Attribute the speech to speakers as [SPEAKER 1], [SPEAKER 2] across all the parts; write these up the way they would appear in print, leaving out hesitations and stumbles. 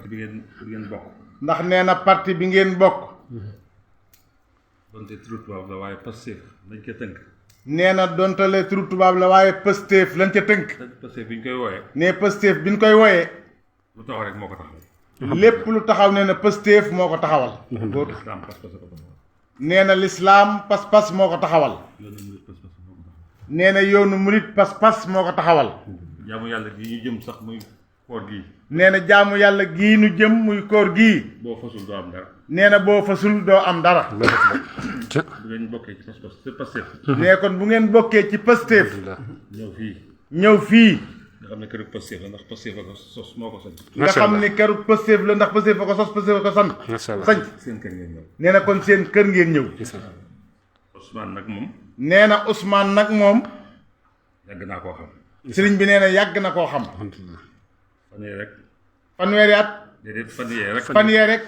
[SPEAKER 1] bi ngeen bokk.
[SPEAKER 2] ndax nee na parti bi ngeen bokk.
[SPEAKER 1] donte turu tubaab la waaye Pastef lañ ca tënk.
[SPEAKER 2] nee na dontale turu tubaab la waaye Pastef lañ ca tënk.
[SPEAKER 1] Pastef bi ñu koy wooyee.
[SPEAKER 2] nee Pastef bi ñu koy wooyee.
[SPEAKER 1] lu taxaw rek moo ko taxawal.
[SPEAKER 2] lépp lu taxaw nee na Pastef moo ko taxawal.
[SPEAKER 1] lislaam pas-pas ko taxawal.
[SPEAKER 2] nee na lislaam pas-pas moo ko taxawal. nee na yoonu murit pas-pas moo ko taxawal.
[SPEAKER 1] jaamu yàlla gii ñu jëm sax muy koor gii.
[SPEAKER 2] nee na jaamu yàlla gii nu jëm muy koor gii.
[SPEAKER 1] boo fasul doo am dara.
[SPEAKER 2] nee na boo fasul doo am dara.
[SPEAKER 1] bu ngeen bokkee ci pas-pas te Pastef.
[SPEAKER 2] nee kon bu ngeen bokkee ci Pastef.
[SPEAKER 1] ñëw fii.
[SPEAKER 2] ñëw fii.
[SPEAKER 1] nga xam ne këru Pastef la ndax Pastef a ko sos moo ko sant.
[SPEAKER 2] nga xam ne këru Pastef la ndax Pastef a ko sos Pastef a ko sant. sañ
[SPEAKER 1] seen kër ngeen ñëw.
[SPEAKER 2] nee na kon seen kër ngeen ñëw.
[SPEAKER 1] Ousmane nag moom.
[SPEAKER 2] nee na Ousmane nag moom.
[SPEAKER 1] yàgg naa koo xam.
[SPEAKER 2] sëriñ bi nee na yàgg na koo xam.
[SPEAKER 1] fanweeri rek.
[SPEAKER 2] fanweeri at.
[SPEAKER 1] déedéet fanweeri rek.
[SPEAKER 2] fanweeri rek.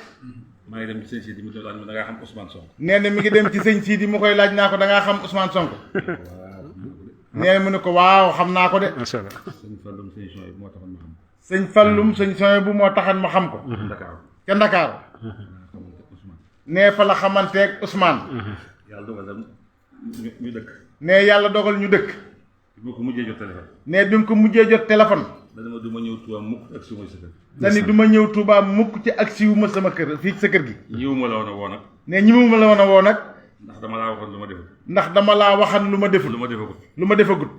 [SPEAKER 1] maa ngi dem ci sëñ Sidi mu laaj ma da ngaa xam Ousmane Sonko.
[SPEAKER 2] nee na mi ngi dem ci sëñ Sidi mu koy laaj naa ko da ngaa xam Ousmane Sonko. nee na mu ne ko waaw xam naa ko de.
[SPEAKER 3] macha allah.
[SPEAKER 1] sëñ Falloum sëñ Soy moo taxoon ma xam.
[SPEAKER 2] sëñ Falloum sëñ Soy bu moo taxan ma xam ko.
[SPEAKER 1] Ndakaaru.
[SPEAKER 2] ca Ndakaaru. nee fa la xamanteeg Ousmane.
[SPEAKER 1] yàlla dogal ñu dëkk.
[SPEAKER 2] nee yàlla dogal ñu dëkk.
[SPEAKER 1] bi ma ko mujjee jot téléphone.
[SPEAKER 2] nee bi mu ko mujjee jot téléphone.
[SPEAKER 1] dana ma du ma ñëw Touba mukk ak su ma sa kër.
[SPEAKER 2] dani du ma ñëw Touba mukk ci ak siwu ma sama kër fii sa kër gi.
[SPEAKER 1] ñëwuma la woon a woo nag.
[SPEAKER 2] nee ñëwuma la woon a woo nag.
[SPEAKER 1] ndax dama laa waxoon lu ma deful.
[SPEAKER 2] ndax dama laa waxan lu ma deful.
[SPEAKER 1] lu ma defagut.
[SPEAKER 2] lu ma defagut.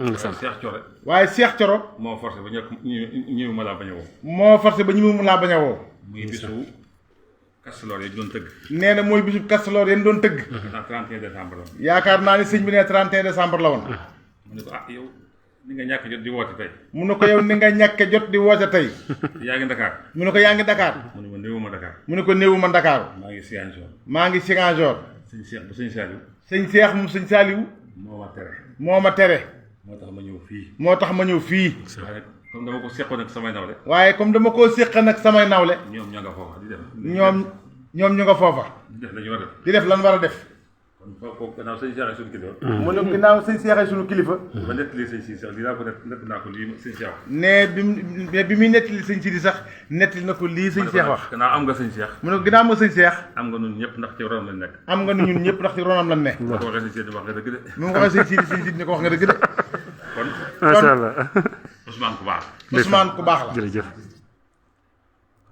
[SPEAKER 1] Cheikh Thioro.
[SPEAKER 2] waaye Cheikh Thioro.
[SPEAKER 1] moo forcé ba ñëwuma laa bañ a woo.
[SPEAKER 2] moo forcé ba ñëwuma laa bañ a woo.
[SPEAKER 1] muy bisu Kastoor yi doon tëgg.
[SPEAKER 2] nee na mooy bisu Kastoor yéen doon tëgg.
[SPEAKER 1] ndax 31 décembre la.
[SPEAKER 2] yaakaar naa ni sëñ bi ne 31 décembre la woon.
[SPEAKER 1] mu ne ko yow ni nga ñàkk jot di woote tey.
[SPEAKER 2] mu ne ko yow ni nga ñàkke jot di woote tey.
[SPEAKER 1] yaa ngi Dakar.
[SPEAKER 2] mu ne ko yaa ngi Dakar.
[SPEAKER 1] mu ne ma néewuma Dakar.
[SPEAKER 2] mu ne ko néewuma Dakar.
[SPEAKER 1] maa ngi Ziguinchor.
[SPEAKER 2] maa ngi Ziguinchor.
[SPEAKER 1] sëñ Cheikh bu sëñ Saliou.
[SPEAKER 2] sëñ Cheikh mu sëñ Saliou.
[SPEAKER 1] moo ma tere.
[SPEAKER 2] moo ma tere.
[SPEAKER 1] moo tax ma ñëw fii.
[SPEAKER 2] moo tax ma ñëw fii.
[SPEAKER 1] waaye comme dama ko seqoon ak samay nawle.
[SPEAKER 2] waaye comme dama koo séq nag samay nawle.
[SPEAKER 1] ñoom ña nga foofa di def.
[SPEAKER 2] ñoom ñu nga foofa.
[SPEAKER 1] di def la ñu war a def.
[SPEAKER 2] di def lan war a def.
[SPEAKER 1] kon foofu gannaaw sëñ Cheikh suñu kilifa.
[SPEAKER 2] mu ne ginnaaw sëñ Cheikh suñu kilifa.
[SPEAKER 1] ba nettali sëñ si sax lii laa ko nett naa ko lii sëñ Cheikh.
[SPEAKER 2] ne bi muy nettali sëñ Sidi sax nettali na ko lii sëñ Cheikh wax.
[SPEAKER 1] gannaaw am nga sëñ Cheikh.
[SPEAKER 2] mu ne ginnaaw am nga sëñ Cheikh.
[SPEAKER 1] am nga ñun ñëpp ndax ci ronam lañ nekk.
[SPEAKER 2] am nga ñun ñëpp ndax ci ronam lañ ne.
[SPEAKER 1] boo ko waxee sëñ Sidi wax nga dëgg de.
[SPEAKER 2] mu nga waxee sëñ Sidi ni ko wax nga dëgg de.
[SPEAKER 1] kon
[SPEAKER 3] macha allah.
[SPEAKER 1] Ousmane ku baax.
[SPEAKER 2] Ousmane ku baax la.
[SPEAKER 3] jërëjëf.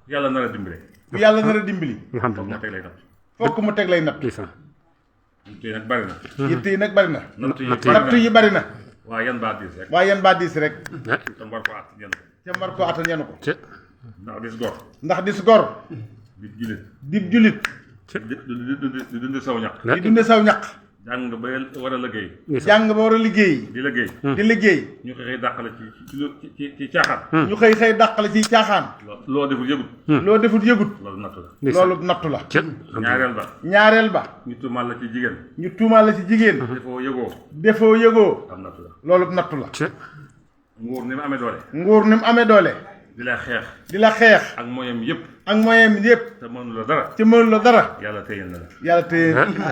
[SPEAKER 1] yàlla nar a dimbale.
[SPEAKER 2] ku yàlla nar a dimbali.
[SPEAKER 3] alhamdulilah.
[SPEAKER 1] moo teg lay natt.
[SPEAKER 2] fokk mu teg lay natt.
[SPEAKER 3] ndeysaan.
[SPEAKER 1] yitte yi nag bari na.
[SPEAKER 2] yitte yi nag bari na.
[SPEAKER 1] natt yi
[SPEAKER 2] nattu yi bari na.
[SPEAKER 1] waaye yan baa diis rek.
[SPEAKER 2] waaye yan baa diis rek.
[SPEAKER 1] tam war ko at yenn ko.
[SPEAKER 2] ca mar ko attan yenu ko.
[SPEAKER 1] ndax dis gor.
[SPEAKER 2] ndax dis gor.
[SPEAKER 1] di julit.
[SPEAKER 2] dib julit.
[SPEAKER 1] di dund saw ñaq.
[SPEAKER 2] di dunde saw ñaq.
[SPEAKER 1] jàng ba war a liggéey.
[SPEAKER 2] jàng ba war a liggéey.
[SPEAKER 1] di liggéey.
[SPEAKER 2] di liggéey.
[SPEAKER 1] ñu xëy dàqale ci caaxaan.
[SPEAKER 2] ñu xëy dàqale ci caaxaan.
[SPEAKER 1] loo deful yëgut.
[SPEAKER 2] loo defut yëgut.
[SPEAKER 1] loolu nattu la.
[SPEAKER 2] loolu nattu la.
[SPEAKER 1] ñaareel ba.
[SPEAKER 2] ñaareel ba.
[SPEAKER 1] ñu tuumaal la ci jigéen.
[SPEAKER 2] ñu tuumaal la ci jigéen.
[SPEAKER 1] defoo yëgoo.
[SPEAKER 2] defoo yëgoo.
[SPEAKER 1] am nattu la.
[SPEAKER 2] loolu nattu la.
[SPEAKER 1] nguur ni mu amee doole.
[SPEAKER 2] nguur ni mu amee doole.
[SPEAKER 1] di la xeex.
[SPEAKER 2] di la xeex.
[SPEAKER 1] ak moyam yëpp.
[SPEAKER 2] ak moyen yëpp.
[SPEAKER 1] te mënu la dara.
[SPEAKER 2] ci mënu la dara.
[SPEAKER 1] yàlla téyal na la.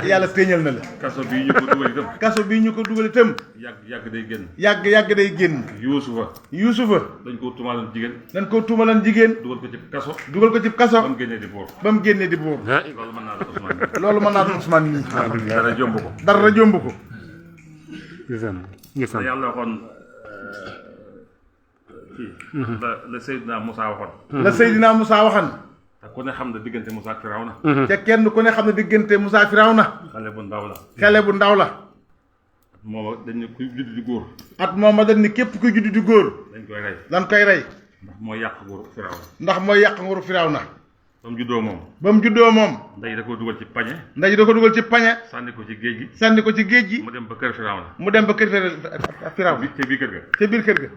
[SPEAKER 2] yàlla téeñal na la.
[SPEAKER 1] kaso bii ñu ko dugal itam.
[SPEAKER 2] kaso bii ñu ko dugal itam.
[SPEAKER 1] yàgg day génn.
[SPEAKER 2] yàgg day génn. Yuusufa.
[SPEAKER 1] dañ ko tuumaalan jigéen.
[SPEAKER 2] dañ ko tuumalan jigéen.
[SPEAKER 1] dugal ko ci kaso.
[SPEAKER 2] dugal ko ci kaso.
[SPEAKER 1] ba mu génnee di buur.
[SPEAKER 2] ba mu génnee di buur.
[SPEAKER 1] loolu mën naa la Ousmane.
[SPEAKER 2] loolu mën naa doon Ousmane nii.
[SPEAKER 1] dara jomb ko.
[SPEAKER 2] dara jomb ko.
[SPEAKER 1] la yàlla waxoon la Seydina Moussa waxoon.
[SPEAKER 2] la Seydina Moussa waxan.
[SPEAKER 1] te ku ne xam ne diggante Moussa ak Firawna.
[SPEAKER 2] te kenn ku ne xam ne diggante Moussa Firawna.
[SPEAKER 1] xale bu ndaw la.
[SPEAKER 2] xale bu ndaw la.
[SPEAKER 1] moom dañ ne kuy judd di góor.
[SPEAKER 2] at moom dañ ni képp kuy judd di góor.
[SPEAKER 1] dañ koy rey.
[SPEAKER 2] dañ koy rey.
[SPEAKER 1] ndax mooy yàq nguuru Firawna.
[SPEAKER 2] ndax mooy yàq nguuru Firawna.
[SPEAKER 1] ba mu juddoo moom.
[SPEAKER 2] ba mu juddoo moom.
[SPEAKER 1] ndey da ko dugal ci pañe.
[SPEAKER 2] ndey da ko dugal ci pañe.
[SPEAKER 1] sànni ko ci géej gi.
[SPEAKER 2] sànni ko ci géej gi.
[SPEAKER 1] mu dem ba kër Firawna.
[SPEAKER 2] mu dem ba kër Firawna.
[SPEAKER 1] ca biir kër ga.
[SPEAKER 2] ca biir kër ga.